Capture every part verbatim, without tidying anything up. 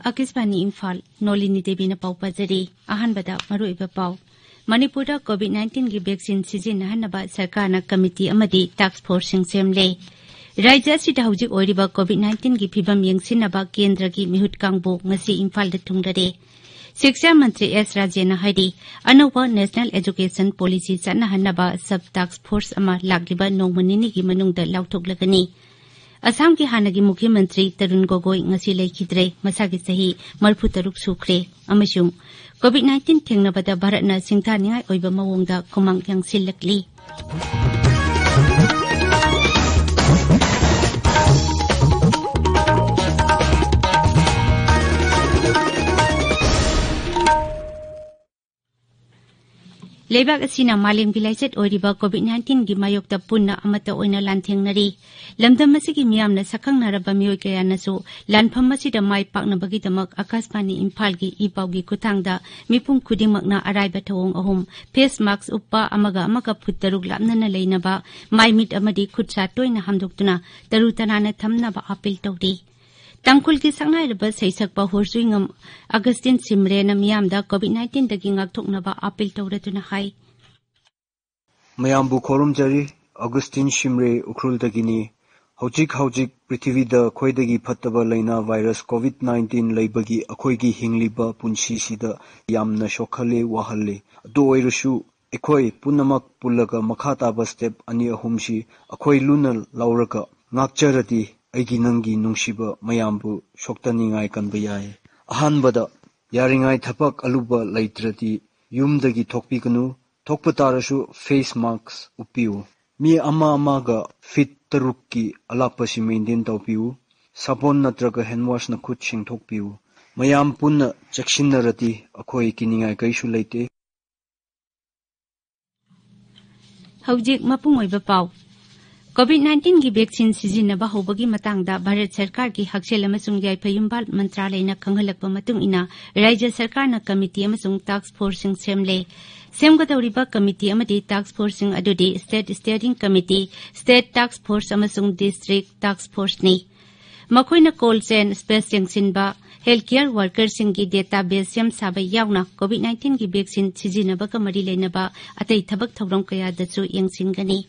ꯑꯥꯀꯥꯁꯕꯥꯅꯤ ꯏꯝꯐꯥꯜ, ꯅꯣꯂꯤꯅꯤ ꯗꯦꯕꯤꯅ ꯄꯥꯎ ꯄꯥꯖꯔꯤ꯫ ꯑꯍꯥꯟꯕꯗ ꯃꯔꯨꯑꯣꯏꯕ ꯄꯥꯎ꯫ ꯃꯅꯤꯄꯨꯔꯗ ꯀꯣꯚꯤꯗ ꯅꯥꯏꯟꯇꯤꯟꯒꯤ ꯚꯦꯛꯁꯤꯟ ꯁꯤꯖꯤꯟꯅꯍꯟꯅꯕ ꯁꯔꯀꯥꯔꯅ ꯀꯃꯤꯇꯤ ꯑꯃꯗꯤ ꯇꯥꯛꯁ ꯐꯣꯔꯁꯁꯤꯡ ꯁꯦꯝꯂꯦ꯫ ꯔꯥꯖ꯭ꯌ ꯑꯁꯤꯗ ꯍꯧꯖꯤꯛ ꯑꯣꯏꯔꯤꯕ ꯀꯣꯚꯤꯗ ꯅꯥꯏꯟꯇꯤꯟꯒꯤ ꯐꯤꯚꯝ ꯌꯦꯡꯁꯤꯟꯅꯕ ꯀꯦꯟꯗ꯭ꯔꯒꯤ ꯃꯤꯍꯨꯠ ꯀꯥꯡꯕꯨ ꯉꯁꯤ ꯏꯝꯐꯥꯜꯗ ꯊꯨꯡꯂꯔꯦ꯫ ꯁꯤꯛꯁꯥ ꯃꯟꯇ꯭ꯔꯤ ꯑꯦꯁ ꯔꯥꯖꯦꯅ ꯍꯥꯏꯔꯤ, ꯑꯅꯧꯕ ꯅꯦꯁꯅꯦꯜ ꯑꯦꯖꯨꯀꯦꯁꯟ ꯄꯣꯂꯤꯁꯤ ꯆꯠꯅꯍꯟꯅꯕ ꯁꯕ ꯇꯥꯛꯁ ꯐꯣꯔꯁ ꯑꯃ ꯂꯥꯛꯂꯤꯕ ꯅꯣꯡꯃ ꯅꯤꯅꯤꯒꯤ ꯃꯅꯨꯡꯗ ꯂꯥꯎꯊꯣꯛꯂꯒꯅꯤ꯫ ꯑꯁꯥꯝꯒꯤ ꯍꯥꯟꯅꯒꯤ ꯃꯨꯈ꯭ꯌ ꯃꯟꯇ꯭ꯔꯤ ꯇꯔꯨꯟ ꯒꯣꯒꯣꯏ ꯉꯁꯤ ꯂꯩꯈꯤꯗ꯭ꯔꯦ꯫ ꯃꯁꯥꯒꯤ ꯆꯍꯤ ꯃꯔꯤꯐꯨ ꯇꯔꯨꯛ ꯁꯨꯈ꯭ꯔꯦ꯫ ꯑꯃꯁꯨꯡ ꯀꯣꯚꯤꯗ ꯅꯥꯏꯟꯇꯤꯟ ꯊꯦꯡꯅꯕꯗ ꯚꯥꯔꯠꯅ ꯁꯤꯡꯊꯥꯅꯤꯡꯉꯥꯏ ꯑꯣꯏꯕ ꯃꯑꯣꯡꯗ ꯈꯨꯃꯥꯡ ꯌꯥꯡꯁꯤꯜꯂꯛꯂꯤ꯫ ꯂꯩꯕꯥꯛ ꯑꯁꯤꯅ ꯃꯥꯂꯦꯝꯒꯤ ꯂꯥꯏꯆꯠ ꯑꯣꯏꯔꯤꯕ ꯀꯣꯚꯤꯗ ꯅꯥꯏꯟꯇꯤꯟꯒꯤ ꯃꯥꯌꯣꯛꯇ ꯄꯨꯟꯅ ꯑꯃꯠꯇ ꯑꯣꯏꯅ ꯂꯥꯟꯊꯦꯡꯅꯔꯤ꯫ ꯂꯝꯗꯝ ꯑꯁꯤꯒꯤ ꯃꯤꯌꯥꯝꯅ ꯁꯛꯈꯪꯅꯔꯕ ꯃꯤꯑꯣꯏ ꯀꯌꯥꯅꯁꯨ ꯂꯥꯟꯐꯝ ꯑꯁꯤꯗ ꯃꯥꯏ ꯄꯥꯛꯅꯕꯒꯤꯗꯃꯛ ꯑꯥꯀꯥꯁꯕꯥꯅꯤ ꯏꯝꯐꯥꯜꯒꯤ ꯏ ꯄꯥꯎꯒꯤ ꯈꯨꯠꯊꯥꯡꯗ ꯃꯤꯄꯨꯝ ꯈꯨꯗꯤꯡꯃꯛꯅ ꯑꯔꯥꯏꯕ ꯊꯧꯑꯣꯡ ꯑꯍꯨꯝ: ꯐꯦꯁ ꯃꯥꯛꯁ ꯎꯞꯄ, ꯑꯃꯒ ꯑꯃꯒ ꯐꯨꯠ ꯇꯔꯨꯛ ꯂꯥꯞꯅꯅ ꯂꯩꯅꯕ, ꯃꯥꯏ ꯃꯤꯠ ꯑꯃꯗꯤ ꯈꯨꯠ ꯁꯥ ꯇꯣꯏꯅ ꯍꯥꯝꯗꯣꯛꯇꯨꯅ ꯇꯔꯨ ꯇꯅꯥꯟꯅ ꯊꯝꯅꯕ ꯑꯥꯄꯤꯜ ꯇꯧꯔꯤ꯫ ꯇꯥꯡꯈꯨꯜꯒꯤ ꯁꯛꯅꯥꯏꯔꯕ ꯁꯩꯁꯛꯄ ꯍꯣꯔꯆꯨꯏꯉꯝ ꯑꯒꯁꯇꯤꯟ ꯁꯤꯝꯔꯦꯅ ꯃꯤꯌꯥꯝꯗ ꯀꯣꯚꯤꯗ ꯅꯥꯏꯟꯇꯤꯟꯗꯒꯤ ꯉꯥꯛꯊꯣꯛꯅꯕ ꯑꯥꯄꯤꯜ ꯇꯧꯔꯗꯨꯅ ꯍꯥꯏ꯫ ꯃꯌꯥꯝꯕꯨ ꯈꯨꯔꯨꯝꯖꯔꯤ꯫ ꯑꯒꯁꯇꯤꯟ ꯁꯤꯝꯔꯦ ꯎꯈ꯭ꯔꯨꯜꯗꯒꯤꯅꯤ꯫ ꯍꯧꯖꯤꯛ ꯍꯧꯖꯤꯛ ꯄ꯭ꯔꯤꯊꯤꯕꯤꯗ ꯈ꯭ꯋꯥꯏꯗꯒꯤ ꯐꯠꯇꯕ ꯂꯥꯏꯅꯥ ꯚꯥꯏꯔꯁ ꯀꯣꯚꯤꯗ ꯅꯥꯏꯟꯇꯤꯟ ꯂꯩꯕꯒꯤ ꯑꯩꯈꯣꯏꯒꯤ ꯍꯤꯡꯂꯤꯕ ꯄꯨꯟꯁꯤꯁꯤꯗ ꯌꯥꯝꯅ ꯁꯣꯛꯍꯜꯂꯦ, ꯋꯥꯍꯜꯂꯦ꯫ ꯑꯗꯨ ꯑꯣꯏꯔꯁꯨ ꯑꯩꯈꯣꯏ ꯄꯨꯝꯅꯃꯛ ꯄꯨꯜꯂꯒ ꯃꯈꯥ ꯇꯥꯕ ꯁ꯭ꯇꯦꯞ ꯑꯅꯤ ꯑꯍꯨꯝꯁꯤ ꯑꯩꯈꯣꯏ ꯂꯨꯅ ꯂꯧꯔꯒ ꯉꯥꯛꯆꯔꯗꯤ ꯑꯩꯒꯤ ꯅꯪꯒꯤ ꯅꯨꯡꯁꯤꯕ ꯃꯌꯥꯝꯕꯨ ꯁꯣꯛꯇꯅꯤꯡꯉꯥꯏ ꯀꯟꯕ ꯌꯥꯏ꯫ ꯑꯍꯥꯟꯕꯗ, ꯌꯥꯔꯤꯉꯥꯏ ꯊꯕꯛ ꯑꯂꯨꯕ ꯂꯩꯇ꯭ꯔꯗꯤ ꯌꯨꯝꯗꯒꯤ ꯊꯣꯛꯄꯤꯒꯅꯨ, ꯊꯣꯛꯄ ꯇꯥꯔꯁꯨ ꯐꯦꯁ ꯃꯥꯛꯁ ꯎꯞꯄꯤꯌꯨ꯫ ꯃꯤ ꯑꯃ ꯑꯃꯒ ꯐꯤꯠ ꯇꯔꯨꯛꯀꯤ ꯑꯂꯥꯞꯄꯁꯤ ꯃꯦꯟꯇꯦꯟ ꯇꯧꯕꯤꯌꯨ꯫ ꯁꯥꯄꯣꯟ ꯅꯠꯇ꯭ꯔꯒ ꯍꯦꯟ ꯋꯥꯁꯅ ꯈꯨꯠ ꯁꯦꯡꯗꯣꯛꯄꯤꯌꯨ꯫ ꯃꯌꯥꯝ ꯄꯨꯟꯅ ꯆꯦꯛꯁꯤꯟꯅꯔꯗꯤ ꯑꯩꯈꯣꯏ ꯀꯤꯅꯤꯡꯉꯥꯏ ꯀꯩꯁꯨ ꯂꯩꯇꯦ꯫ ꯍꯧꯖꯤꯛ ꯃꯄꯨꯡ ꯑꯣꯏꯕ ꯄꯥꯎ꯫ ꯀꯣꯚꯤꯗ ꯅꯥꯏꯟꯇꯤꯟꯒꯤ ꯚꯦꯛꯁꯤꯟ ꯁꯤꯖꯤꯟꯅꯕ ꯍꯧꯕꯒꯤ ꯃꯇꯥꯡꯗ ꯚꯥꯔꯠ ꯁꯔꯀꯥꯔꯒꯤ ꯍꯛꯁꯦꯜ ꯑꯃꯁꯨꯡ ꯌꯥꯏꯐ ꯌꯨꯝꯕꯥꯜ ꯃꯟꯇ꯭ꯔꯥꯂꯌꯅ ꯈꯪꯍꯜꯂꯛꯄ ꯃꯇꯨꯡ ꯏꯟꯅ, ꯔꯥꯖ꯭ꯌ ꯁꯔꯀꯥꯔꯅ ꯀꯃꯤꯇꯤ ꯑꯃꯁꯨꯡ ꯇꯥꯛꯁ ꯐꯣꯔꯁꯁꯤꯡ ꯁꯦꯝꯂꯦ꯫ ꯁꯦꯝꯒꯗꯧꯔꯤꯕ ꯀꯃꯤꯇꯤ ꯑꯃꯗꯤ ꯇꯥꯛꯁ ꯐꯣꯔꯁꯁꯤꯡ ꯑꯗꯨꯗꯤ ꯁ꯭ꯇꯦꯠ ꯁ꯭ꯇꯤꯌꯔꯤꯡ ꯀꯃꯤꯇꯤ, ꯁ꯭ꯇꯦꯠ ꯇꯥꯛꯁ ꯐꯣꯔꯁ ꯑꯃꯁꯨꯡ ꯗꯤꯁꯇ꯭ꯔꯤꯛ ꯇꯥꯛꯁ ꯐꯣꯔꯁꯅꯤ꯫ ꯃꯈꯣꯏꯅ cold chain, space ꯌꯦꯡꯁꯤꯟꯕ, healthcare workerꯁꯤꯡꯒꯤ database ꯁꯦꯝ ꯁꯥꯕ ꯌꯥꯎꯅ COVID nineteen ꯒꯤ vaccine ꯁꯤꯖꯤꯟꯅꯕꯒ ꯃꯔꯤ ꯂꯩꯅꯕ ꯑꯇꯩ ꯊꯕꯛ ꯊꯧꯔꯝ ꯀꯌꯥꯗꯁꯨ ꯌꯦꯡꯁꯤꯟꯒꯅꯤ꯫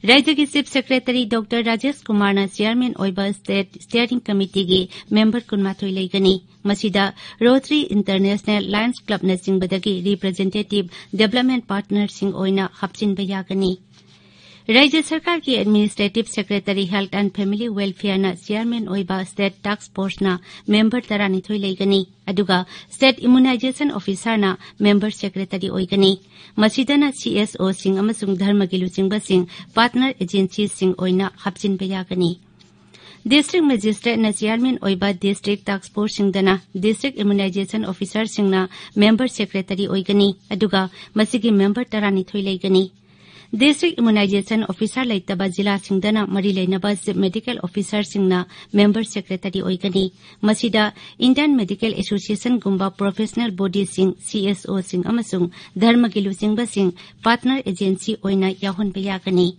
ꯔꯥꯖ꯭ꯌꯒꯤ Chief Secretary Doctor ꯔꯥꯖꯦꯁ ꯀꯨꯃꯥꯔꯅ chairman ꯑꯣꯏꯕ State Steering Committeeꯒꯤ member ꯀꯨꯟꯃꯥꯊꯣꯏ ꯂꯩꯒꯅꯤ꯫ ꯃꯁꯤꯗ Rotary International, Lions Clubꯅꯆꯤꯡꯕꯗꯒꯤ representative development partnerꯁꯤꯡ ꯑꯣꯏꯅ ꯍꯥꯞꯆꯤꯟꯕ ꯌꯥꯒꯅꯤ꯫ ꯔꯥꯖ꯭ꯌ ꯁꯔꯀꯥꯔꯒꯤ Administrative Secretary, Health and Family Welfareꯅ chairman ꯑꯣꯏꯕ State Task Forceꯅ member ꯇꯔꯥꯅꯤꯊꯣꯏ ꯂꯩꯒꯅꯤ, ꯑꯗꯨꯒ State Immunization Officerꯅ member secretary ꯑꯣꯏꯒꯅꯤ꯫ ꯃꯁꯤꯗꯅ CSOꯁꯤꯡ ꯑꯃꯁꯨꯡ ꯙꯔꯃꯒꯤ ꯂꯨꯆꯤꯡꯕꯁꯤꯡ partner agencyꯁꯤꯡ ꯑꯣꯏꯅ ꯍꯥꯞꯆꯤꯟꯕ ꯌꯥꯒꯅꯤ꯫ District Magistrateꯅ chairman ꯑꯣꯏꯕ District Task Forceꯁꯤꯡꯗꯅ District Immunization Officerꯁꯤꯡꯅ member secretary ꯑꯣꯏꯒꯅꯤ, ꯑꯗꯨꯒ ꯃꯁꯤꯒꯤ member ꯇꯔꯥꯅꯤꯊꯣꯏ ꯂꯩꯒꯅꯤ꯫ District Immunization Officer ꯂꯩꯇꯕ ꯖꯤꯂꯥꯁꯤꯡꯗꯅ ꯃꯔꯤ ꯂꯩꯅꯕ Chief Medical Officerꯁꯤꯡꯅ member secretary ꯑꯣꯏꯒꯅꯤ꯫ ꯃꯁꯤꯗ Indian Medical Associationꯒꯨꯝꯕ professional bodyꯁꯤꯡ, CSOꯁꯤꯡ ꯑꯃꯁꯨꯡ ꯙꯔꯃꯒꯤ ꯂꯨꯆꯤꯡꯕꯁꯤꯡ partner agency ꯑꯣꯏꯅ ꯌꯥꯎꯍꯟꯕ ꯌꯥꯒꯅꯤ꯫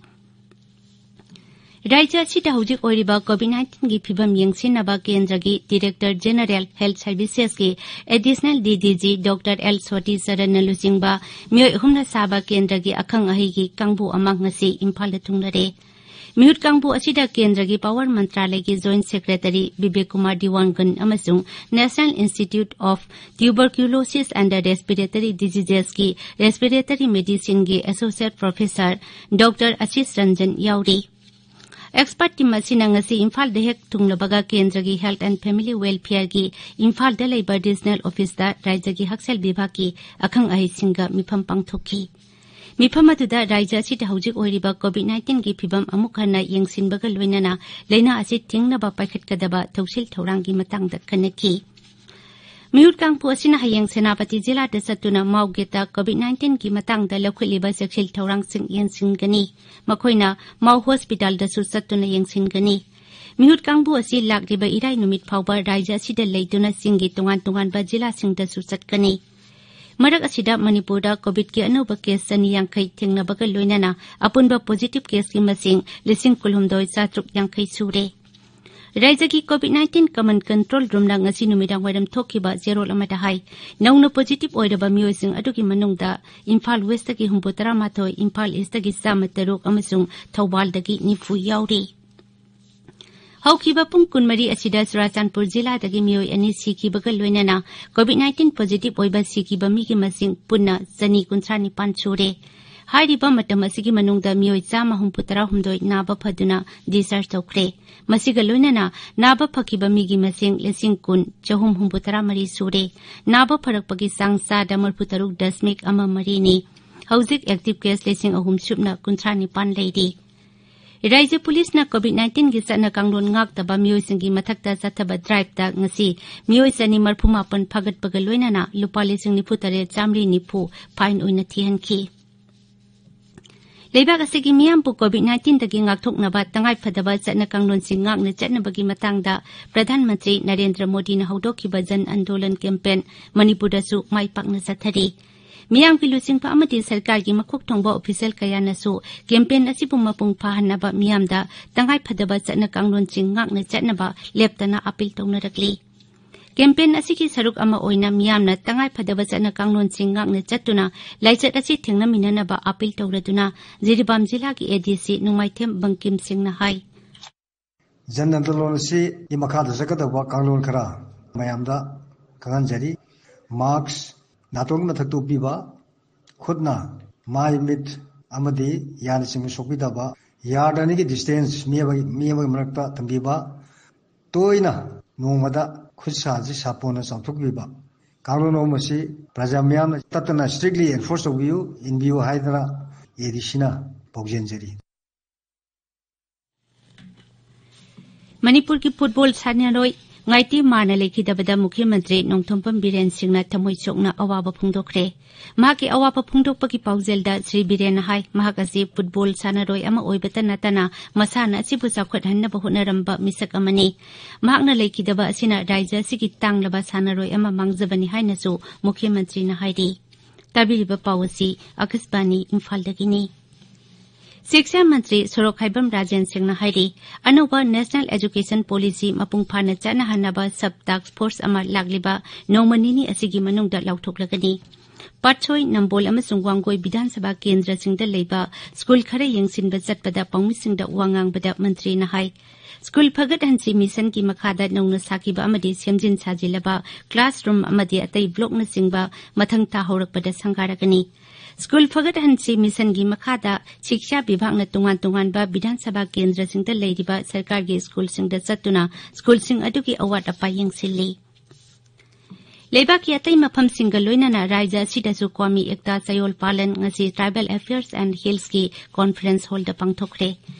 ꯔꯥꯖ꯭ꯌ ꯑꯁꯤꯗ ꯍꯧꯖꯤꯛ ꯑꯣꯏꯔꯤꯕ COVID nineteenꯒꯤ ꯐꯤꯚꯝ ꯌꯦꯡꯁꯤꯟꯅꯕ ꯀꯦꯟꯗ꯭ꯔꯒꯤ Director General Health Servicesꯀꯤ Additional DDG Doctor L ꯁꯣꯇꯤ ꯆꯔꯟꯅ ꯂꯨꯆꯤꯡꯕ ꯃꯤꯑꯣꯏ ꯑꯍꯨꯝꯅ ꯁꯥꯕ ꯀꯦꯟꯗ꯭ꯔꯒꯤ ꯑꯈꯪ ꯑꯍꯩꯒꯤ ꯀꯥꯡꯕꯨ ꯑꯃ ꯉꯁꯤ ꯏꯝꯐꯥꯜꯗ ꯊꯨꯡꯂꯔꯦ꯫ ꯃꯤꯍꯨꯠ ꯀꯥꯡꯕꯨ ꯑꯁꯤꯗ ꯀꯦꯟꯗ꯭ꯔꯒꯤ Power ꯃꯟꯇ꯭ꯔꯥꯂꯌꯒꯤ Joint Secretary Bibek Kumar ꯗꯤꯋꯥꯟꯒꯟ ꯑꯃꯁꯨꯡ National Institute of Tuberculosis and Respiratory Diseasesꯀꯤ Respiratory Medicineꯒꯤ Associate Professor Doctor ꯑꯁꯤꯁ ꯔꯟꯖꯟ ꯌꯥꯎꯔꯤ꯫ Expert team ꯑꯁꯤꯅ ꯉꯁꯤ ꯏꯝꯐꯥꯜꯗ ꯍꯦꯛ ꯊꯨꯡꯂꯕꯒ ꯀꯦꯟꯗ꯭ꯔꯒꯤ Health and Family Welfareꯒꯤ ꯏꯝꯐꯥꯜꯗ ꯂꯩꯕ Regional Officeꯇ ꯔꯥꯖ꯭ꯌꯒꯤ ꯍꯛꯁꯦꯜ ꯕꯤꯚꯥꯒꯀꯤ ꯑꯈꯪ ꯑꯍꯩꯁꯤꯡꯒ ꯃꯤꯐꯝ ꯄꯥꯡꯊꯣꯛꯈꯤ꯫ ꯃꯤꯐꯝ ꯑꯗꯨꯗ ꯔꯥꯖ꯭ꯌ ꯑꯁꯤꯗ ꯍꯧꯖꯤꯛ ꯑꯣꯏꯔꯤꯕ COVID nineteenꯒꯤ ꯐꯤꯚꯝ ꯑꯃꯨꯛ ꯍꯟꯅ ꯌꯦꯡꯁꯤꯟꯕꯒ ꯂꯣꯏꯅꯅ ꯂꯥꯏꯅꯥ ꯑꯁꯤ ꯊꯤꯡꯅꯕ ꯄꯥꯏꯈꯠꯀꯗꯕ ꯊꯧꯁꯤꯜ ꯊꯧꯔꯥꯡꯒꯤ ꯃꯇꯥꯡꯗ ꯈꯟꯅꯈꯤ꯫ ꯃꯤꯍꯨꯠ ꯀꯥꯡꯕꯨ ꯑꯁꯤꯅ ꯍꯌꯦꯡ ꯁꯦꯅꯥꯄꯇꯤ ꯖꯤꯂꯥꯗ ꯆꯠꯇꯨꯅ ꯃꯥꯎꯒꯦꯠꯇ COVID nineteenꯒꯤ ꯃꯇꯥꯡꯗ ꯂꯧꯈꯠꯂꯤꯕ ꯆꯦꯛꯁꯤꯜ ꯊꯧꯔꯥꯡꯁꯤꯡ ꯌꯦꯡꯁꯤꯟꯒꯅꯤ꯫ ꯃꯈꯣꯏꯅ ꯃꯥꯎ ꯍꯣꯁꯄꯤꯇꯥꯜꯗꯁꯨ ꯆꯠꯇꯨꯅ ꯌꯦꯡꯁꯤꯟꯒꯅꯤ꯫ ꯃꯤꯍꯨꯠ ꯀꯥꯡꯕꯨ ꯑꯁꯤ ꯂꯥꯛꯂꯤꯕ ꯏꯔꯥꯏ ꯅꯨꯃꯤꯠ ꯐꯥꯎꯕ ꯔꯥꯖ꯭ꯌ ꯑꯁꯤꯗ ꯂꯩꯗꯨꯅ ꯆꯤꯡꯒꯤ ꯇꯣꯉꯥꯟ ꯇꯣꯉꯥꯟꯕ ꯖꯤꯂꯥꯁꯤꯡꯗꯁꯨ ꯆꯠꯀꯅꯤ꯫ ꯃꯔꯛ ꯑꯁꯤꯗ ꯃꯅꯤꯄꯨꯔꯗ COVIDꯀꯤ ꯑꯅꯧꯕ case ꯆꯅꯤ ꯌꯥꯡꯈꯩ ꯊꯦꯡꯅꯕꯒ ꯂꯣꯏꯅꯅ ꯑꯄꯨꯟꯕ positive caseꯀꯤ ꯃꯁꯤꯡ ꯂꯤꯁꯤꯡ ꯀꯨꯟꯍꯨꯝꯗꯣꯏ ꯆꯥꯇ꯭ꯔꯨꯛ ꯌꯥꯡꯈꯩ ꯁꯨꯔꯦ꯫ ꯔꯥꯏꯖ꯭ꯌꯒꯤ COVID nineteen Common Control Roomꯅ ꯉꯁꯤ ꯅꯨꯃꯤꯗꯥꯡ ꯋꯥꯏꯔꯝ ꯊꯣꯛꯈꯤꯕ ꯆꯦꯔꯣꯜ ꯑꯃꯗ ꯍꯥꯏ, ꯅꯧꯅ positive ꯑꯣꯏꯔꯕ ꯃꯤꯑꯣꯏꯁꯤꯡ ꯑꯗꯨꯒꯤ ꯃꯅꯨꯡꯗ ꯏꯝꯐꯥꯜ Westꯇꯒꯤ ꯍꯨꯝꯐꯨꯇꯔꯥ ꯃꯥꯊꯣꯏ, ꯏꯝꯐꯥꯜ Eastꯇꯒꯤ ꯆꯥꯝꯃ ꯇꯔꯨꯛ ꯑꯃꯁꯨꯡ ꯊꯧꯕꯥꯜꯗꯒꯤ ꯅꯤꯐꯨ ꯌꯥꯎꯔꯤ꯫ ꯍꯧꯈꯤꯕ ꯄꯨꯡ ꯀꯨꯟꯃꯔꯤ ꯑꯁꯤꯗ ꯆꯨꯔꯥꯆꯥꯟꯄꯨꯔ ꯖꯤꯂꯥꯗꯒꯤ ꯃꯤꯑꯣꯏ ꯑꯅꯤ ꯁꯤꯈꯤꯕꯒ ꯂꯣꯏꯅꯅ COVID nineteen positive ꯑꯣꯏꯕ ꯁꯤꯈꯤꯕ ꯃꯤꯒꯤ ꯃꯁꯤꯡ ꯄꯨꯟꯅ ꯆꯅꯤ ꯀꯨꯟꯊ꯭ꯔꯥ ꯅꯤꯄꯥꯟ ꯁꯨꯔꯦ꯫ ꯍꯥꯏꯔꯤꯕ ꯃꯇꯝ ꯑꯁꯤꯒꯤ ꯃꯅꯨꯡꯗ ꯃꯤꯑꯣꯏ ꯆꯥꯝꯃ ꯍꯨꯝꯐꯨ ꯇꯔꯥ ꯍꯨꯝꯗꯣꯏ ꯅꯥꯕ ꯐꯗꯨꯅ discharge ꯇꯧꯈ꯭ꯔꯦ꯫ ꯃꯁꯤꯒ ꯂꯣꯏꯅꯅ ꯅꯥꯕ ꯐꯈꯤꯕ ꯃꯤꯒꯤ ꯃꯁꯤꯡ ꯂꯤꯁꯤꯡ ꯀꯨꯟ ꯆꯍꯨꯝ ꯍꯨꯝꯐꯨ ꯇꯔꯥ ꯃꯔꯤ ꯁꯨꯔꯦ꯫ ꯅꯥꯕ ꯐꯔꯛꯄꯒꯤ ꯆꯥꯡ ꯆꯥꯗ ꯃꯔꯤꯐꯨ ꯇꯔꯨꯛ ꯗꯁꯃꯤꯛ ꯑꯃ ꯃꯔꯤꯅꯤ꯫ ꯍꯧꯖꯤꯛ active case ꯂꯤꯁꯤꯡ ꯑꯍꯨꯝ ꯁꯨꯞꯅ ꯀꯨꯟꯊ꯭ꯔꯥ ꯅꯤꯄꯥꯟ ꯂꯩꯔꯤ꯫ ꯔꯥꯏꯖ꯭ꯌ ꯄꯨꯂꯤꯁꯅ COVID nineteenꯒꯤ ꯆꯠꯅ ꯀꯥꯡꯂꯣꯟ ꯉꯥꯛꯇꯕ ꯃꯤꯑꯣꯏꯁꯤꯡꯒꯤ ꯃꯊꯛꯇ ꯆꯠꯊꯕ driveꯇ ꯉꯁꯤ ꯃꯤꯑꯣꯏ ꯆꯅꯤ ꯃꯔꯤꯐꯨ ꯃꯥꯄꯟ ꯐꯥꯒꯠꯄꯒ ꯂꯣꯏꯅꯅ ꯂꯨꯄꯥ ꯂꯤꯁꯤꯡ ꯅꯤꯐꯨ ꯇꯔꯦꯠ ꯆꯥꯃꯔꯤ ꯅꯤꯐꯨ fine ꯑꯣꯏꯅ ꯊꯤꯍꯟꯈꯤ꯫ ꯂꯩꯕꯥꯛ ꯑꯁꯤꯒꯤ ꯃꯤꯌꯥꯝꯕꯨ COVID nineteenꯗꯒꯤ ꯉꯥꯛꯊꯣꯛꯅꯕ ꯇꯉꯥꯏ ꯐꯗꯕ ꯆꯠꯅ ꯀꯥꯡꯂꯣꯟꯁꯤꯡ ꯉꯥꯛꯅ ꯆꯠꯅꯕꯒꯤ ꯃꯇꯥꯡꯗ ꯄ꯭ꯔꯙꯥꯟ ꯃꯟꯇ꯭ꯔꯤ ꯅꯔꯦꯟꯗ꯭ꯔ ꯃꯣꯗꯤꯅ ꯍꯧꯗꯣꯛꯈꯤꯕ ꯖꯟ ꯑꯟꯗꯣꯂꯟ campaign ꯃꯅꯤꯄꯨꯔꯗꯁꯨ ꯃꯥꯏ ꯄꯥꯛꯅ ꯆꯠꯊꯔꯤ꯫ ꯃꯤꯌꯥꯝꯒꯤ ꯂꯨꯆꯤꯡꯕ ꯑꯃꯗꯤ ꯁꯔꯀꯥꯔꯒꯤ ꯃꯀꯣꯛ ꯊꯣꯡꯕ official ꯀꯌꯥꯅꯁꯨ campaign ꯑꯁꯤꯕꯨ ꯃꯄꯨꯡ ꯐꯥꯍꯟꯅꯕ ꯃꯤꯌꯥꯝꯗ ꯇꯉꯥꯏ ꯐꯗꯕ ꯆꯠꯅ ꯀꯥꯡꯂꯣꯟꯁꯤꯡ ꯉꯥꯛꯅ ꯆꯠꯅꯕ ꯂꯦꯞꯇꯅ appeal ꯇꯧꯅꯔꯛꯂꯤ꯫ Campaign ꯑꯁꯤꯒꯤ ꯁꯔꯨꯛ ꯑꯃ ꯑꯣꯏꯅ ꯃꯤꯌꯥꯝꯅ ꯇꯉꯥꯏ ꯐꯗꯕ ꯆꯠꯅ ꯀꯥꯡꯂꯣꯟꯁꯤꯡ ꯉꯥꯛꯅ ꯆꯠꯇꯨꯅ ꯂꯥꯏꯆꯠ ꯑꯁꯤ ꯊꯦꯡꯅꯃꯤꯟꯅꯅꯕ appeal ꯇꯧꯔꯗꯨꯅ ꯖꯤꯔꯤꯕꯥꯝ ꯖꯤꯂꯥꯒꯤ ADC ꯅꯣꯡꯃꯥꯏꯊꯦꯝ ꯕꯪꯀꯤꯝ ꯁꯤꯡꯅ ꯍꯥꯏ꯫ ꯖꯟ ꯑꯟꯗꯣꯂꯣꯟ ꯑꯁꯤꯒꯤ ꯃꯈꯥꯗ ꯆꯠꯀꯗꯧꯕ ꯀꯥꯡꯂꯣꯟ ꯈꯔ ꯃꯌꯥꯝꯗ ꯈꯪꯍꯟꯖꯔꯤ꯫ Mask, ꯅꯥꯇꯣꯟꯒꯤ ꯃꯊꯛꯇ ꯎꯞꯄꯤꯕ, ꯈꯨꯠꯅ ꯃꯥꯏ, ꯃꯤꯠ ꯑꯃꯗꯤ ꯌꯥꯅꯆꯤꯡꯕ ꯁꯣꯛꯄꯤꯗꯕ, yard ꯑꯅꯤꯒꯤ distance ꯃꯤ ꯑꯃꯒꯤ, ꯃꯤ ꯑꯃꯒꯤ ꯃꯔꯛꯇ ꯊꯝꯕꯤꯕ, ꯇꯣꯏꯅ ꯅꯣꯡꯃꯗ ꯈꯨꯠ ꯁꯥꯁꯤ ꯁꯥꯄꯣꯟꯅ ꯆꯥꯝꯊꯣꯛꯄꯤꯕ꯫ ꯀꯥꯡꯂꯣꯟ ꯑꯍꯨꯝ ꯑꯁꯤ ꯄ꯭ꯔꯖꯥ ꯃꯤꯌꯥꯝꯅ ꯇꯠꯇꯅ strictly enforce ꯇꯧꯕꯤꯌꯨ, ꯏꯟꯕꯤꯌꯨ ꯍꯥꯏꯗꯅ ADCꯅ ꯄꯥꯎꯖꯦꯟꯖꯔꯤ꯫ ꯃꯅꯤꯄꯨꯔꯒꯤ football ꯁꯥꯟꯅꯔꯣꯏ ꯉꯥꯏꯇꯦ ꯃꯥꯔꯅ ꯂꯩꯈꯤꯗꯕꯗ ꯃꯨꯈ꯭ꯌ ꯃꯟꯇ꯭ꯔꯤ ꯅꯣꯡꯊꯣꯝꯕꯝ ꯕꯤꯔꯦꯟ ꯁꯤꯡꯅ ꯊꯃꯣꯏ ꯁꯣꯛꯅ ꯑꯋꯥꯕ ꯐꯣꯡꯗꯣꯛꯈ꯭ꯔꯦ꯫ ꯃꯍꯥꯛꯀꯤ ꯑꯋꯥꯕ ꯐꯣꯡꯗꯣꯛꯄꯒꯤ ꯄꯥꯎꯖꯦꯜꯗ ꯁ꯭ꯔꯤ ꯕꯤꯔꯦꯟꯅ ꯍꯥꯏ, ꯃꯍꯥꯛ ꯑꯁꯤ football ꯁꯥꯟꯅꯔꯣꯏ ꯑꯃ ꯑꯣꯏꯕꯇ ꯅꯠꯇꯅ ꯃꯁꯥꯟꯅ ꯑꯁꯤꯕꯨ ꯆꯥꯎꯈꯠꯍꯟꯅꯕ ꯍꯣꯠꯅꯔꯝꯕ ꯃꯤꯁꯛ ꯑꯃꯅꯤ꯫ ꯃꯍꯥꯛꯅ ꯂꯩꯈꯤꯗꯕ ꯑꯁꯤꯅ ꯔꯥꯏꯖ꯭ꯌ ꯑꯁꯤꯒꯤ ꯇꯥꯡꯂꯕ ꯁꯥꯟꯅꯔꯣꯏ ꯑꯃ ꯃꯥꯡꯖꯕꯅꯤ ꯍꯥꯏꯅꯁꯨ ꯃꯨꯈ꯭ꯌ ꯃꯟꯇ꯭ꯔꯤꯅ ꯍꯥꯏꯔꯤ꯫ ꯇꯥꯕꯤꯔꯤꯕ ꯄꯥꯎ ꯑꯁꯤ ꯑꯀꯥꯁꯕꯥꯅꯤ ꯏꯝꯐꯥꯜꯗꯒꯤꯅꯤ꯫ ꯁꯤꯛꯁꯥ ꯃꯟꯇ꯭ꯔꯤ ꯁꯣꯔꯣꯛꯈꯥꯏꯕꯝ ꯔꯥꯖꯦꯟ ꯁꯤꯡꯅ ꯍꯥꯏꯔꯤ, ꯑꯅꯧꯕ National Education Policy ꯃꯄꯨꯡ ꯐꯥꯅ ꯆꯠꯅꯍꯟꯅꯕ sub task force ꯑꯃ ꯂꯥꯛꯂꯤꯕ ꯅꯣꯡꯃ ꯅꯤꯅꯤ ꯑꯁꯤꯒꯤ ꯃꯅꯨꯡꯗ ꯂꯥꯎꯊꯣꯛꯂꯒꯅꯤ꯫ ꯄꯥꯠꯁꯣꯏ, ꯅꯝꯕꯣꯜ ꯑꯃꯁꯨꯡ ꯋꯥꯡꯒꯣꯏ ꯕꯤꯙꯥꯟ ꯁꯚꯥ ꯀꯦꯟꯗ꯭ꯔꯁꯤꯡꯗ ꯂꯩꯕ ꯁ꯭ꯀꯨꯜ ꯈꯔ ꯌꯦꯡꯁꯤꯟꯕ ꯆꯠꯄꯗ ꯄꯥꯎꯃꯤꯁꯤꯡꯗ ꯋꯥ ꯉꯥꯡꯕꯗ ꯃꯟꯇ꯭ꯔꯤꯅ ꯍꯥꯏ, ꯁ꯭ꯀꯨꯜ ꯐꯒꯠꯍꯟꯁꯤ ꯃꯤꯁꯟꯒꯤ ꯃꯈꯥꯗ ꯅꯧꯅ ꯁꯥꯈꯤꯕ ꯑꯃꯗꯤ ꯁꯦꯝꯖꯤꯟ ꯁꯥꯖꯤꯜꯂꯕ classroom ꯑꯃꯗꯤ ꯑꯇꯩ blockꯅꯆꯤꯡꯕ ꯃꯊꯪ ꯊꯥ ꯍꯧꯔꯛꯄꯗ ꯁꯪꯒꯥꯔꯒꯅꯤ꯫ ꯁ꯭ꯀꯨꯜ ꯐꯒꯠꯍꯟꯁꯤ ꯃꯤꯁꯟꯒꯤ ꯃꯈꯥꯗ ꯁꯤꯛꯁꯥ ꯕꯤꯚꯥꯒꯅ ꯇꯣꯉꯥꯟ ꯇꯣꯉꯥꯟꯕ ꯕꯤꯙꯥꯟ ꯁꯚꯥ ꯀꯦꯟꯗ꯭ꯔꯁꯤꯡꯗ ꯂꯩꯔꯤꯕ ꯁꯔꯀꯥꯔꯒꯤ ꯁ꯭ꯀꯨꯜꯁꯤꯡꯗ ꯆꯠꯇꯨꯅ ꯁ꯭ꯀꯨꯜꯁꯤꯡ ꯑꯗꯨꯒꯤ ꯑꯋꯥꯠ ꯑꯄꯥ ꯌꯦꯡꯁꯤꯜꯂꯤ꯫ ꯂꯩꯕꯥꯛꯀꯤ ꯑꯇꯩ ꯃꯐꯝꯁꯤꯡꯒ ꯂꯣꯏꯅꯅ ꯔꯥꯖ꯭ꯌ ꯑꯁꯤꯗꯁꯨ ꯀ꯭ꯋꯥꯃꯤ ꯑꯦꯛꯇꯥ ꯆꯌꯣꯜ ꯄꯥꯂꯟ ꯉꯁꯤ Tribal Affairs and Hillsꯀꯤ conference hallꯗ ꯄꯥꯡꯊꯣꯛꯈ꯭ꯔꯦ꯫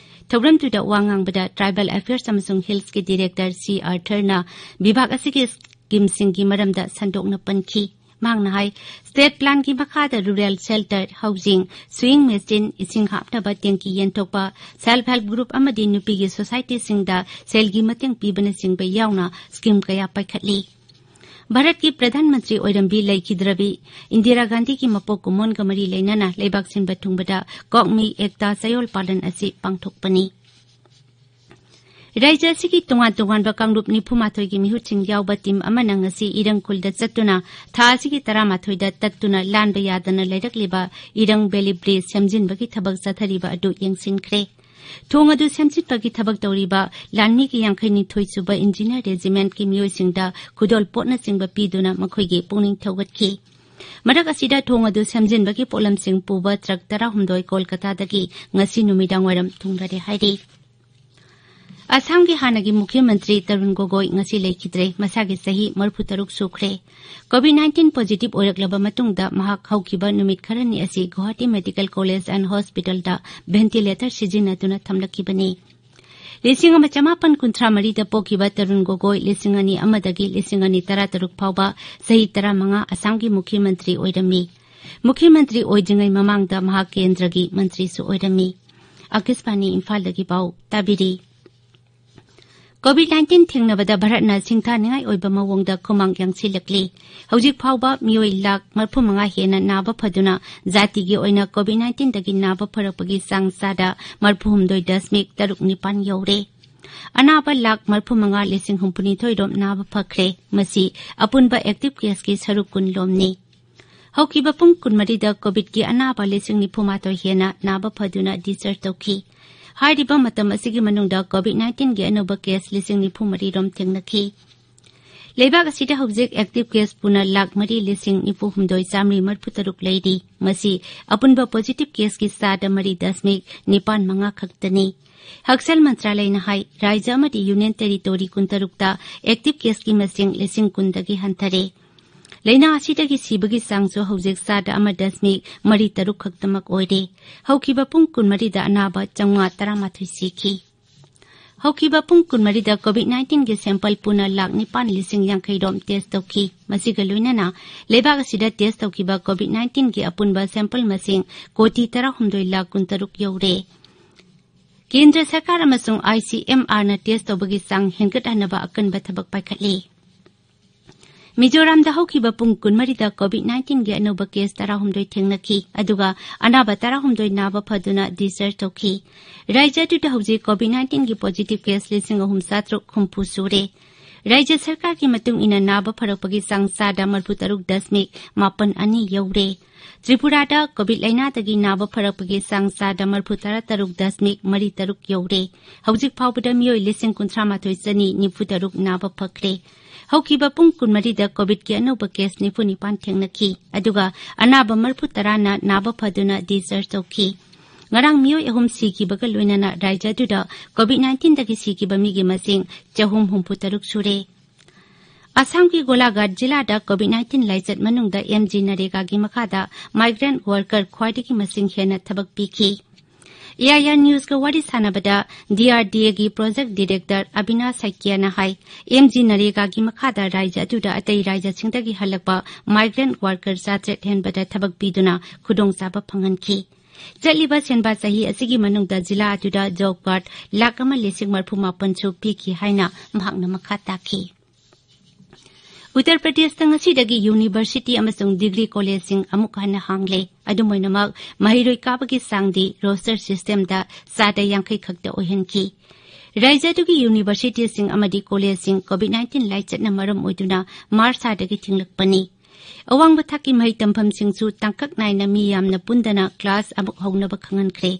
ꯊꯧꯔꯝꯗꯨꯗ ꯋꯥ ꯉꯥꯡꯕꯗ Tribal Affairs ꯑꯃꯁꯨꯡ Hillsꯀꯤ director C Arthurꯅ ꯕꯤꯚꯥꯒ ꯑꯁꯤꯒꯤ schemeꯁꯤꯡꯒꯤ ꯃꯔꯝꯗ ꯁꯟꯗꯣꯛꯅ ꯄꯟꯈꯤ꯫ ꯃꯍꯥꯛꯅ ꯍꯥꯏ, state planꯒꯤ ꯃꯈꯥꯗ rural shelter, housing, sewing machine, ꯏꯁꯤꯡ ꯍꯥꯞꯅꯕ tanki ꯌꯦꯟꯊꯣꯛꯄ, self help group ꯑꯃꯗꯤ ꯅꯨꯄꯤꯒꯤ societyꯁꯤꯡꯗ ꯁꯦꯜꯒꯤ ꯃꯇꯦꯡ ꯄꯤꯕꯅꯆꯤꯡꯕ ꯌꯥꯎꯅ scheme ꯀꯌꯥ ꯄꯥꯏꯈꯠꯂꯤ꯫ ꯚꯥꯔꯠꯀꯤ ꯄ꯭ꯔꯙꯥꯟ ꯃꯟꯇ꯭ꯔꯤ ꯑꯣꯏꯔꯝꯕꯤ ꯂꯩꯈꯤꯗ꯭ꯔꯕꯤ ꯏꯟꯗꯤꯔꯥ ꯒꯥꯟꯙꯤꯒꯤ ꯃꯄꯣꯛ ꯀꯨꯝꯑꯣꯟꯒ ꯃꯔꯤ ꯂꯩꯅꯅ ꯂꯩꯕꯥꯛ ꯁꯤꯟꯕ ꯊꯨꯡꯕꯗ ꯀ꯭ꯋꯥꯃꯤ ꯑꯦꯛꯇꯥ ꯆꯌꯣꯜ ꯄꯥꯂꯟ ꯑꯁꯤ ꯄꯥꯡꯊꯣꯛꯄꯅꯤ꯫ ꯔꯥꯖ꯭ꯌ ꯑꯁꯤꯒꯤ ꯇꯣꯉꯥꯟ ꯇꯣꯉꯥꯟꯕ ꯀꯥꯡꯂꯨꯞ ꯅꯤꯐꯨ ꯃꯥꯊꯣꯏꯒꯤ ꯃꯤꯍꯨꯠꯁꯤꯡ ꯌꯥꯎꯕ team ꯑꯃꯅ ꯉꯁꯤ ꯏꯔꯪꯈꯨꯜꯗ ꯆꯠꯇꯨꯅ ꯊꯥ ꯑꯁꯤꯒꯤ ꯇꯔꯥꯃꯥꯊꯣꯏꯗ ꯇꯠꯇꯨꯅ ꯂꯥꯟꯕ ꯌꯥꯗꯅ ꯂꯩꯔꯛꯂꯤꯕ ꯏꯔꯪ valley bridge ꯁꯦꯝꯖꯤꯟꯕꯒꯤ ꯊꯕꯛ ꯆꯠꯊꯔꯤꯕ ꯑꯗꯨ ꯌꯦꯡꯁꯤꯟꯈ꯭ꯔꯦ꯫ ꯊꯣꯡ ꯑꯗꯨ ꯁꯦꯝꯖꯤꯟꯕꯒꯤ ꯊꯕꯛ ꯇꯧꯔꯤꯕ ꯂꯥꯟꯃꯤꯒꯤ ꯌꯥꯡꯈꯩꯅꯤꯊꯣꯏ ꯁꯨꯕ Engineer Regimentꯀꯤ ꯃꯤꯑꯣꯏꯁꯤꯡꯗ ꯈꯨꯗꯣꯜ ꯄꯣꯠꯅꯆꯤꯡꯕ ꯄꯤꯗꯨꯅ ꯃꯈꯣꯏꯒꯤ ꯄꯨꯛꯅꯤꯡ ꯊꯧꯒꯠꯈꯤ꯫ ꯃꯔꯛ ꯑꯁꯤꯗ ꯊꯣꯡ ꯑꯗꯨ ꯁꯦꯝꯖꯤꯟꯕꯒꯤ ꯄꯣꯠꯂꯝꯁꯤꯡ ꯄꯨꯕ truck ꯇꯔꯥꯍꯨꯝꯗꯣꯏ ꯀꯣꯜꯀꯇꯥꯗꯒꯤ ꯉꯁꯤ ꯅꯨꯃꯤꯗꯥꯡꯋꯥꯏꯔꯝ ꯊꯨꯡꯂꯔꯦ ꯍꯥꯏꯔꯤ꯫ ꯑꯁꯥꯝꯒꯤ ꯍꯥꯟꯅꯒꯤ ꯃꯨꯈ꯭ꯌ ꯃꯟꯇ꯭ꯔꯤ ꯇꯔꯨꯟ ꯒꯣꯒꯣꯏ ꯉꯁꯤ ꯂꯩꯈꯤꯗ꯭ꯔꯦ꯫ ꯃꯁꯥꯒꯤ ꯆꯍꯤ ꯃꯔꯤꯐꯨꯇꯔꯨꯛ ꯁꯨꯈ꯭ꯔꯦ꯫ COVID nineteen positive ꯑꯣꯏꯔꯛꯂꯕ ꯃꯇꯨꯡꯗ ꯃꯍꯥꯛ ꯍꯧꯈꯤꯕ ꯅꯨꯃꯤꯠ ꯈꯔꯅꯤ ꯑꯁꯤ Guwahati Medical College and Hospitalꯗ ventilator ꯁꯤꯖꯤꯟꯅꯗꯨꯅ ꯊꯝꯂꯛꯈꯤꯕꯅꯤ꯫ ꯂꯤꯁꯤꯡ ꯑꯃ ꯆꯃꯥꯄꯟ ꯀꯨꯟꯊ꯭ꯔꯥ ꯃꯔꯤꯗ ꯄꯣꯛꯈꯤꯕ ꯇꯔꯨꯟ ꯒꯣꯒꯣꯏ ꯂꯤꯁꯤꯡ ꯑꯅꯤ ꯑꯃꯗꯒꯤ ꯂꯤꯁꯤꯡ ꯑꯅꯤ ꯇꯔꯥꯇꯔꯨꯛ ꯐꯥꯎꯕ ꯆꯍꯤ ꯇꯔꯥꯃꯉꯥ ꯑꯁꯥꯝꯒꯤ ꯃꯨꯈ꯭ꯌ ꯃꯟꯇ꯭ꯔꯤ ꯑꯣꯏꯔꯝꯃꯤ꯫ ꯃꯨꯈ꯭ꯌ ꯃꯟꯇ꯭ꯔꯤ ꯑꯣꯏꯗ꯭ꯔꯤꯉꯩ ꯃꯃꯥꯡꯗ ꯃꯍꯥꯛ ꯀꯦꯟꯗ꯭ꯔꯒꯤ ꯃꯟꯇ꯭ꯔꯤꯁꯨ ꯑꯣꯏꯔꯝꯃꯤ꯫ ꯑꯀꯥꯁꯕꯥꯅꯤ ꯏꯝꯐꯥꯜꯗꯒꯤ ꯄꯥꯎ ꯇꯥꯕꯤꯔꯤ꯫ ꯀꯣꯚꯤꯗ ꯅꯥꯏꯟꯇꯤꯟ ꯊꯦꯡꯅꯕꯗ ꯚꯥꯔꯠꯅ ꯁꯤꯡꯊꯥꯅꯤꯡꯉꯥꯏ ꯑꯣꯏꯕ ꯃꯑꯣꯡꯗ ꯈꯨꯃꯥꯡ ꯌꯥꯡꯁꯤꯜꯂꯛꯂꯤ꯫ ꯍꯧꯖꯤꯛ ꯐꯥꯎꯕ ꯃꯤꯑꯣꯏ ꯂꯥꯈ ꯃꯔꯤꯐꯨ ꯃꯉꯥ ꯍꯦꯟꯅ ꯅꯥꯕ ꯐꯗꯨꯅ ꯖꯥꯇꯤꯒꯤ ꯑꯣꯏꯅ ꯀꯣꯚꯤꯗ ꯅꯥꯏꯟꯇꯤꯟꯗꯒꯤ ꯅꯥꯕ ꯐꯔꯛꯄꯒꯤ ꯆꯥꯡ ꯆꯥꯗ ꯃꯔꯤꯐꯨꯍꯨꯝꯗꯣꯏ ꯗꯁꯃꯤꯛ ꯇꯔꯨꯛ ꯅꯤꯄꯥꯟ ꯌꯧꯔꯦ꯫ ꯑꯅꯥꯕ ꯂꯥꯈ ꯃꯔꯤꯐꯨ ꯃꯉꯥ ꯂꯤꯁꯤꯡ ꯍꯨꯝꯐꯨꯅꯤꯊꯣꯏ ꯔꯣꯝ ꯅꯥꯕ ꯐꯈ꯭ꯔꯦ꯫ ꯃꯁꯤ ꯑꯄꯨꯟꯕ ꯑꯦꯛꯇꯤꯚ ꯀꯦꯁꯀꯤ ꯁꯔꯨꯛ ꯀꯨꯟ ꯂꯣꯝꯅꯤ꯫ ꯍꯧꯈꯤꯕ ꯄꯨꯡ ꯀꯨꯟꯃꯔꯤꯗ ꯀꯣꯚꯤꯗꯀꯤ ꯑꯅꯥꯕ ꯂꯤꯁꯤꯡ ꯅꯤꯐꯨ ꯃꯥꯊꯣꯏ ꯍꯦꯟꯅ ꯅꯥꯕ ꯐꯗꯨꯅ ꯗꯤꯁꯆꯥꯔꯖ ꯇꯧꯈꯤ꯫ ꯍꯥꯏꯔꯤꯕ ꯃꯇꯝ ꯑꯁꯤꯒꯤ ꯃꯅꯨꯡꯗ ꯀꯣꯚꯤꯗ ꯅꯥꯏꯟꯇꯤꯟꯒꯤ ꯑꯅꯧꯕ ꯀꯦꯁ ꯂꯤꯁꯤꯡ ꯅꯤꯐꯨ ꯃꯔꯤ ꯔꯣꯝ ꯊꯦꯡꯅꯈꯤ꯫ ꯂꯩꯕꯥꯛ ꯑꯁꯤꯗ ꯍꯧꯖꯤꯛ ꯑꯦꯛꯇꯤꯚ ꯀꯦꯁ ꯄꯨꯟꯅ ꯂꯥꯈ ꯃꯔꯤ ꯂꯤꯁꯤꯡ ꯅꯤꯐꯨ ꯍꯨꯝꯗꯣꯏ ꯆꯥꯃꯔꯤ ꯃꯔꯤꯐꯨ ꯇꯔꯨꯛ ꯂꯩꯔꯤ꯫ ꯃꯁꯤ ꯑꯄꯨꯟꯕ ꯄꯣꯖꯤꯇꯤꯚ ꯀꯦꯁꯀꯤ ꯆꯥꯗ ꯃꯔꯤ ꯗꯁꯃꯤꯛ ꯅꯤꯄꯥꯟ ꯃꯉꯥ ꯈꯛꯇꯅꯤ꯫ ꯍꯛꯁꯦꯜ ꯃꯟꯇ꯭ꯔꯥꯂꯌꯅ ꯍꯥꯏ, ꯔꯥꯖ꯭ꯌ ꯑꯃꯗꯤ ꯌꯨꯅꯤꯌꯟ ꯇꯦꯔꯤꯇꯣꯔꯤ ꯀꯨꯟꯇꯔꯨꯛꯇ ꯑꯦꯛꯇꯤꯚ ꯀꯦꯁꯀꯤ ꯃꯁꯤꯡ ꯂꯤꯁꯤꯡ ꯀꯨꯟꯗꯒꯤ ꯍꯟꯊꯔꯦ꯫ ꯂꯥꯏꯅꯥ ꯑꯁꯤꯗꯒꯤ ꯁꯤꯕꯒꯤ ꯆꯥꯡꯁꯨ ꯍꯧꯖꯤꯛ ꯆꯥꯗ ꯑꯃ ꯗꯁꯃꯤꯛ ꯃꯔꯤ ꯇꯔꯨꯛ ꯈꯛꯇꯃꯛ ꯑꯣꯏꯔꯦ꯫ ꯍꯧꯈꯤꯕ ꯄꯨꯡ ꯀꯨꯟꯃꯔꯤꯗ ꯑꯅꯥꯕ ꯆꯥꯝꯃꯉꯥ ꯇꯔꯥꯃꯥꯊꯣꯏ ꯁꯤꯈꯤ꯫ ꯍꯧꯈꯤꯕ ꯄꯨꯡ ꯀꯨꯟꯃꯔꯤꯗ ꯀꯣꯚꯤꯗ ꯅꯥꯏꯟꯇꯤꯟꯒꯤ ꯁꯦꯝꯄꯜ ꯄꯨꯟꯅ ꯂꯥꯈ ꯅꯤꯄꯥꯟ ꯂꯤꯁꯤꯡ ꯌꯥꯡꯈꯩ ꯔꯣꯝ ꯇꯦꯁ ꯇꯧꯈꯤ꯫ ꯃꯁꯤꯒ ꯂꯣꯏꯅꯅ ꯂꯩꯕꯥꯛ ꯑꯁꯤꯗ ꯇꯦꯁ ꯇꯧꯈꯤꯕ ꯀꯣꯚꯤꯗ ꯅꯥꯏꯟꯇꯤꯟꯒꯤ ꯑꯄꯨꯟꯕ ꯁꯦꯝꯄꯜ ꯃꯁꯤꯡ ꯀꯣꯇꯤ ꯇꯔꯥꯍꯨꯝꯗꯣꯏ ꯂꯥꯈ ꯀꯨꯟꯇꯔꯨꯛ ꯌꯧꯔꯦ꯫ ꯀꯦꯟꯗ꯭ꯔ ꯁꯔꯀꯥꯔ ꯑꯃꯁꯨꯡ ꯑꯥꯏ ꯁꯤ ꯑꯦꯝ ꯑꯥꯔꯅ ꯇꯦꯁ ꯇꯧꯕꯒꯤ ꯆꯥꯡ ꯍꯦꯟꯒꯠꯍꯟꯅꯕ ꯑꯀꯟꯕ ꯊꯕꯛ ꯄꯥꯏꯈꯠꯂꯤ꯫ ꯃꯤꯖꯣꯔꯥꯝꯗ ꯍꯧꯈꯤꯕ ꯄꯨꯡ ꯀꯨꯟꯃꯔꯤꯗ ꯀꯣꯚꯤꯗ ꯅꯥꯏꯟꯇꯤꯟꯒꯤ ꯑꯅꯧꯕ ꯀꯦꯁ ꯇꯔꯥꯍꯨꯝꯗꯣꯏ ꯊꯦꯡꯅꯈꯤ, ꯑꯗꯨꯒ ꯑꯅꯥꯕ ꯇꯔꯥꯍꯨꯝꯗꯣꯏ ꯅꯥꯕ ꯐꯗꯨꯅ ꯗꯤꯁꯆꯥꯔꯖ ꯇꯧꯈꯤ꯫ ꯔꯥꯖ꯭ꯌ ꯑꯗꯨꯗ ꯍꯧꯖꯤꯛ ꯀꯣꯚꯤꯗ ꯅꯥꯏꯟꯇꯤꯟꯒꯤ ꯄꯣꯖꯤꯇꯤꯚ ꯀꯦꯁ ꯂꯤꯁꯤꯡ ꯑꯍꯨꯝ ꯆꯥꯇ꯭ꯔꯨꯛ ꯍꯨꯝꯐꯨ ꯁꯨꯔꯦ꯫ ꯔꯥꯖ꯭ꯌ ꯁꯔꯀꯥꯔꯒꯤ ꯃꯇꯨꯡ ꯏꯟꯅ ꯅꯥꯕ ꯐꯔꯛꯄꯒꯤ ꯆꯥꯡ ꯆꯥꯗ ꯃꯔꯤꯐꯨ ꯇꯔꯨꯛ ꯗꯁꯃꯤꯛ ꯃꯥꯄꯟ ꯑꯅꯤ ꯌꯧꯔꯦ꯫ ꯇ꯭ꯔꯤꯄꯨꯔꯥꯗ ꯀꯣꯚꯤꯗ ꯂꯥꯏꯅꯥꯗꯒꯤ ꯅꯥꯕ ꯐꯔꯛꯄꯒꯤ ꯆꯥꯡ ꯆꯥꯗ ꯃꯔꯤꯐꯨ ꯇꯔꯥ ꯇꯔꯨꯛ ꯗꯁꯃꯤꯛ ꯃꯔꯤ ꯇꯔꯨꯛ ꯌꯧꯔꯦ꯫ ꯍꯧꯖꯤꯛ ꯐꯥꯎꯕꯗ ꯃꯤꯑꯣꯏ ꯂꯤꯁꯤꯡ ꯀꯨꯟꯊ꯭ꯔꯥ ꯃꯥꯊꯣꯏ ꯆꯅꯤ ꯅꯤꯐꯨ ꯇꯔꯨꯛ ꯅꯥꯕ ꯐꯈ꯭ꯔꯦ꯫ ꯍꯧꯈꯤꯕ ꯄꯨꯡ ꯀꯨꯟꯃꯔꯤꯗ ꯀꯣꯚꯤꯗꯀꯤ ꯑꯅꯧꯕ ꯀꯦꯁ ꯅꯤꯐꯨ ꯅꯤꯄꯥꯟ ꯊꯦꯡꯅꯈꯤ, ꯑꯗꯨꯒ ꯑꯅꯥꯕ ꯃꯔꯤꯐꯨ ꯇꯔꯥꯅ ꯅꯥꯕ ꯐꯗꯨꯅ ꯗꯤꯁꯆꯥꯔꯖ ꯇꯧꯈꯤ꯫ ꯉꯔꯥꯡ ꯃꯤꯑꯣꯏ ꯑꯍꯨꯝ ꯁꯤꯈꯤꯕꯒ ꯂꯣꯏꯅꯅ ꯔꯥꯖ꯭ꯌ ꯑꯗꯨꯗ ꯀꯣꯚꯤꯗ ꯅꯥꯏꯟꯇꯤꯟꯗꯒꯤ ꯁꯤꯈꯤꯕ ꯃꯤꯒꯤ ꯃꯁꯤꯡ ꯆꯍꯨꯝ ꯍꯨꯝꯐꯨ ꯇꯔꯨꯛ ꯁꯨꯔꯦ꯫ ꯑꯁꯥꯝꯒꯤ ꯒꯣꯂꯥꯘꯥꯠ ꯖꯤꯂꯥꯗ ꯀꯣꯚꯤꯗ ꯅꯥꯏꯟꯇꯤꯟ ꯂꯥꯏꯆꯠ ꯃꯅꯨꯡꯗ ꯑꯦꯝ ꯖꯤ ꯅꯔꯦꯒꯥꯒꯤ ꯃꯈꯥꯗ ꯃꯥꯏꯒ꯭ꯔꯦꯟꯠ ꯋꯥꯔꯀꯔ ꯈ꯭ꯋꯥꯏꯗꯒꯤ ꯃꯁꯤꯡ ꯍꯦꯟꯅ ꯊꯕꯛ ꯄꯤꯈꯤ꯫ ꯑꯦ ꯑꯥꯏ ꯑꯥꯔ ꯅ꯭ꯌꯨꯁꯀ ꯋꯥꯔꯤ ꯁꯥꯟꯅꯕꯗ ꯗꯤ ꯑꯥꯔ ꯗꯤ ꯑꯦꯒꯤ ꯄ꯭ꯔꯣꯖꯦꯛ ꯗꯤꯔꯦꯛꯇꯔ ꯑꯕꯤꯅꯥꯁ ꯁꯥꯏꯀꯤꯌꯥꯅ ꯍꯥꯏ, ꯑꯦꯝ ꯖꯤ ꯅꯔꯦꯒꯥꯒꯤ ꯃꯈꯥꯗ ꯔꯥꯖ꯭ꯌ ꯑꯗꯨꯗ ꯑꯇꯩ ꯔꯥꯖ꯭ꯌꯁꯤꯡꯗꯒꯤ ꯍꯜꯂꯛꯄ ꯃꯥꯏꯒ꯭ꯔꯦꯟꯠ ꯋꯥꯔꯀꯔ ꯆꯥꯇ꯭ꯔꯦꯠ ꯍꯦꯟꯕꯗ ꯊꯕꯛ ꯄꯤꯗꯨꯅ ꯈꯨꯗꯣꯡꯆꯥꯕ ꯐꯪꯍꯟꯈꯤ꯫ ꯆꯠꯂꯤꯕ ꯁꯦꯟꯕꯥ ꯆꯍꯤ ꯑꯁꯤꯒꯤ ꯃꯅꯨꯡꯗ ꯖꯤꯂꯥ ꯑꯗꯨꯗ job card ꯂꯥꯈ ꯑꯃ ꯂꯤꯁꯤꯡ ꯃꯔꯤꯐꯨ ꯃꯥꯄꯟ ꯁꯨ ꯄꯤꯈꯤ ꯍꯥꯏꯅ ꯃꯍꯥꯛꯅ ꯃꯈꯥ ꯇꯥꯈꯤ꯫ ꯎꯠꯇꯔ ꯄ꯭ꯔꯗꯦꯁꯇ ꯉꯁꯤꯗꯒꯤ university ꯑꯃꯁꯨꯡ degree collegeꯁꯤꯡ ꯑꯃꯨꯛ ꯍꯟꯅ ꯍꯥꯡꯂꯦ꯫ ꯑꯗꯨꯝ ꯑꯣꯏꯅꯃꯛ, ꯃꯍꯩꯔꯣꯏ ꯀꯥꯕꯒꯤ ꯆꯥꯡꯗꯤ roster systemꯗ ꯆꯥꯗ ꯌꯥꯡꯈꯩ ꯈꯛꯇ ꯑꯣꯏꯍꯟꯈꯤ꯫ ꯔꯥꯖ꯭ꯌ ꯑꯗꯨꯒꯤ universityꯁꯤꯡ ꯑꯃꯗꯤ collegeꯁꯤꯡ COVID nineteen ꯂꯥꯏꯆꯠꯅ ꯃꯔꯝ ꯑꯣꯏꯗꯨꯅ March ꯊꯥꯗꯒꯤ ꯊꯤꯡꯂꯛꯄꯅꯤ꯫ ꯑꯋꯥꯡꯕ ꯊꯥꯛꯀꯤ ꯃꯍꯩ ꯇꯝꯐꯝꯁꯤꯡꯁꯨ ꯇꯥꯡꯀꯛ ꯅꯥꯏꯅ ꯃꯤ ꯌꯥꯝꯅ ꯄꯨꯟꯗꯅ class ꯑꯃꯨꯛ ꯍꯧꯅꯕ ꯈꯪꯍꯟꯈ꯭ꯔꯦ꯫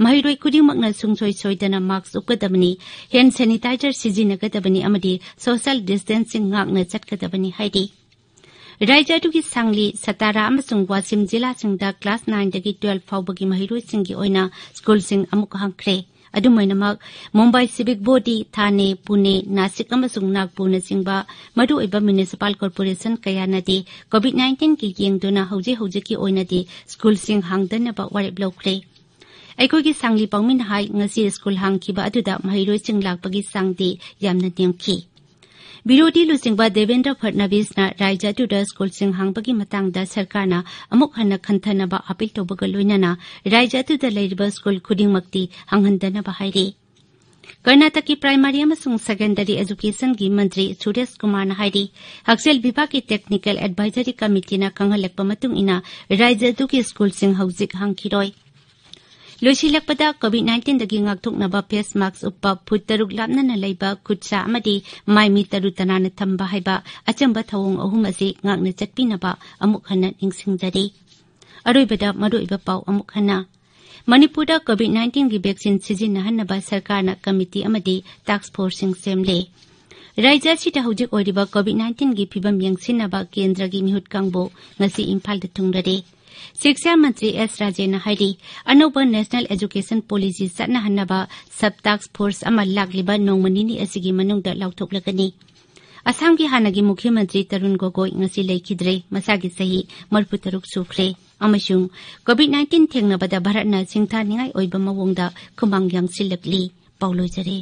ꯃꯍꯩꯔꯣꯏ ꯈꯨꯗꯤꯡꯃꯛꯅ ꯁꯨꯡꯁꯣꯏ ꯁꯣꯏꯗꯅ mask ꯎꯞꯀꯗꯕꯅꯤ, hand sanitizer ꯁꯤꯖꯤꯟꯅꯒꯗꯕꯅꯤ ꯑꯃꯗꯤ social distancing ꯉꯥꯛꯅ ꯆꯠꯀꯗꯕꯅꯤ ꯍꯥꯏꯔꯤ꯫ ꯔꯥꯖ꯭ꯌ ꯑꯗꯨꯒꯤ ꯁꯥꯡꯂꯤ, ꯁꯇꯥꯔꯥ ꯑꯃꯁꯨꯡ ꯋꯥꯁꯤꯝ ꯖꯤꯂꯥꯁꯤꯡꯗ class nineꯗꯒꯤ twelve ꯐꯥꯎꯕꯒꯤ ꯃꯍꯩꯔꯣꯏꯁꯤꯡꯒꯤ ꯑꯣꯏꯅ schoolꯁꯤꯡ ꯑꯃꯨꯛ ꯍꯥꯡꯈ꯭ꯔꯦ꯫ ꯑꯗꯨꯝ ꯑꯣꯏꯅꯃꯛ, ꯃꯨꯝꯕꯥꯏ ꯁꯤꯕꯤꯛ ꯕꯣꯗꯤ, ꯊꯥꯅꯦ, ꯄꯨꯅꯦ, ꯅꯥꯁꯤꯛ ꯑꯃꯁꯨꯡ ꯅꯥꯒꯄꯨꯔꯅꯆꯤꯡꯕ ꯃꯔꯨꯑꯣꯏꯕ municipal corporation ꯀꯌꯥꯅꯗꯤ COVID nineteenꯒꯤ ꯌꯦꯡꯗꯨꯅ ꯍꯧꯖꯤꯛ ꯍꯧꯖꯤꯛꯀꯤ ꯑꯣꯏꯅꯗꯤ schoolꯁꯤꯡ ꯍꯥꯡꯗꯅꯕ ꯋꯥꯔꯦꯞ ꯂꯧꯈ꯭ꯔꯦ꯫ ꯑꯩꯈꯣꯏꯒꯤ ꯁꯥꯡꯂꯤ ꯄꯥꯎꯃꯤꯅ ꯍꯥꯏ, ꯉꯁꯤ school ꯍꯥꯡꯈꯤꯕ ꯑꯗꯨꯗ ꯃꯍꯩꯔꯣꯏꯁꯤꯡ ꯂꯥꯛꯄꯒꯤ ꯆꯥꯡꯗꯤ ꯌꯥꯝꯅ ꯅꯦꯝꯈꯤ꯫ ꯕꯤꯔꯣꯙꯤ ꯂꯨꯆꯤꯡꯕ ꯗꯦꯕꯦꯟꯗ꯭ꯔ ꯐꯠꯅꯕꯤꯁꯅ ꯔꯥꯖ꯭ꯌ ꯑꯗꯨꯗ schoolꯁꯤꯡ ꯍꯥꯡꯕꯒꯤ ꯃꯇꯥꯡꯗ ꯁꯔꯀꯥꯔꯅ ꯑꯃꯨꯛ ꯍꯟꯅ ꯈꯟꯊꯅꯕ appeal ꯇꯧꯕꯒ ꯂꯣꯏꯅꯅ ꯔꯥꯖ꯭ꯌ ꯑꯗꯨꯗ ꯂꯩꯔꯤꯕ school ꯈꯨꯗꯤꯡꯃꯛꯇꯤ ꯍꯥꯡꯍꯟꯗꯅꯕ ꯍꯥꯏꯔꯤ꯫ ꯀꯔꯅꯥꯇꯀꯀꯤ primary ꯑꯃꯁꯨꯡ secondary educationꯒꯤ ꯃꯟꯇ꯭ꯔꯤ ꯁꯨꯔꯦꯁ ꯀꯨꯃꯥꯔꯅ ꯍꯥꯏꯔꯤ, ꯍꯛꯁꯦꯜ ꯕꯤꯚꯥꯒꯀꯤ technical advisory committeeꯅ ꯈꯪꯍꯜꯂꯛꯄ ꯃꯇꯨꯡ ꯏꯟꯅ ꯔꯥꯖ꯭ꯌ ꯑꯗꯨꯒꯤ schoolꯁꯤꯡ ꯍꯧꯖꯤꯛ ꯍꯥꯡꯈꯤꯔꯣꯏ꯫ ꯂꯣꯏꯁꯤꯜꯂꯛꯄꯗ, COVID nineteenꯗꯒꯤ ꯉꯥꯛꯊꯣꯛꯅꯕ face mask ꯎꯞꯄ, ꯐꯨꯠ ꯇꯔꯨꯛ ꯂꯥꯞꯅꯅ ꯂꯩꯕ, ꯈꯨꯠ ꯁꯥ ꯑꯃꯗꯤ ꯃꯥꯏ ꯃꯤꯠ ꯇꯔꯨ ꯇꯅꯥꯟꯅ ꯊꯝꯕ ꯍꯥꯏꯕ ꯑꯆꯝꯕ ꯊꯧꯑꯣꯡ ꯑꯍꯨꯝ ꯑꯁꯤ ꯉꯥꯛꯅ ꯆꯠꯄꯤꯅꯕ ꯑꯃꯨꯛ ꯍꯟꯅ ꯅꯤꯡꯁꯤꯡꯖꯔꯤ꯫ ꯑꯔꯣꯏꯕꯗ ꯃꯔꯨꯑꯣꯏꯕ ꯄꯥꯎ ꯑꯃꯨꯛ ꯍꯟꯅ꯫ ꯃꯅꯤꯄꯨꯔꯗ COVID nineteenꯒꯤ vaccine ꯁꯤꯖꯤꯟꯅꯍꯟꯅꯕ ꯁꯔꯀꯥꯔꯅ committee ꯑꯃꯗꯤ task forceꯁꯤꯡ ꯁꯦꯝꯂꯦ꯫ ꯔꯥꯖ꯭ꯌ ꯑꯁꯤꯗ ꯍꯧꯖꯤꯛ ꯑꯣꯏꯔꯤꯕ COVID nineteenꯒꯤ ꯐꯤꯕꯝ ꯌꯦꯡꯁꯤꯟꯅꯕ ꯀꯦꯟꯗ꯭ꯔꯒꯤ ꯃꯤꯍꯨꯠ ꯀꯥꯡꯕꯨ ꯉꯁꯤ ꯏꯝꯐꯥꯜꯗ ꯊꯨꯡꯂꯔꯦ꯫ ꯁꯤꯛꯁꯥ ꯃꯟꯇ꯭ꯔꯤ ꯑꯦꯁ ꯔꯥꯖꯦꯅ ꯍꯥꯏꯔꯤ, ꯑꯅꯧꯕ National Education Policy ꯆꯠꯅꯍꯟꯅꯕ sub task force ꯑꯃ ꯂꯥꯛꯂꯤꯕ ꯅꯣꯡꯃ ꯅꯤꯅꯤ ꯑꯁꯤꯒꯤ ꯃꯅꯨꯡꯗ ꯂꯥꯎꯊꯣꯛꯂꯒꯅꯤ꯫ ꯑꯁꯥꯝꯒꯤ ꯍꯥꯟꯅꯒꯤ ꯃꯨꯈ꯭ꯌ ꯃꯟꯇ꯭ꯔꯤ ꯇꯔꯨꯟ ꯒꯣꯒꯣꯏ ꯉꯁꯤ ꯂꯩꯈꯤꯗ꯭ꯔꯦ꯫ ꯃꯁꯥꯒꯤ ꯆꯍꯤ ꯃꯔꯤꯐꯨ ꯇꯔꯨꯛ ꯁꯨꯈ꯭ꯔꯦ꯫ ꯑꯃꯁꯨꯡ COVID nineteen ꯊꯦꯡꯅꯕꯗ ꯚꯥꯔꯠꯅ ꯁꯤꯡꯊꯥꯅꯤꯡꯉꯥꯏ ꯑꯣꯏꯕ ꯃꯑꯣꯡꯗ ꯈꯨꯃꯥꯡ ꯌꯥꯡꯁꯤꯜꯂꯛꯂꯤ꯫ ꯄꯥꯎ ꯂꯣꯏꯖꯔꯦ꯫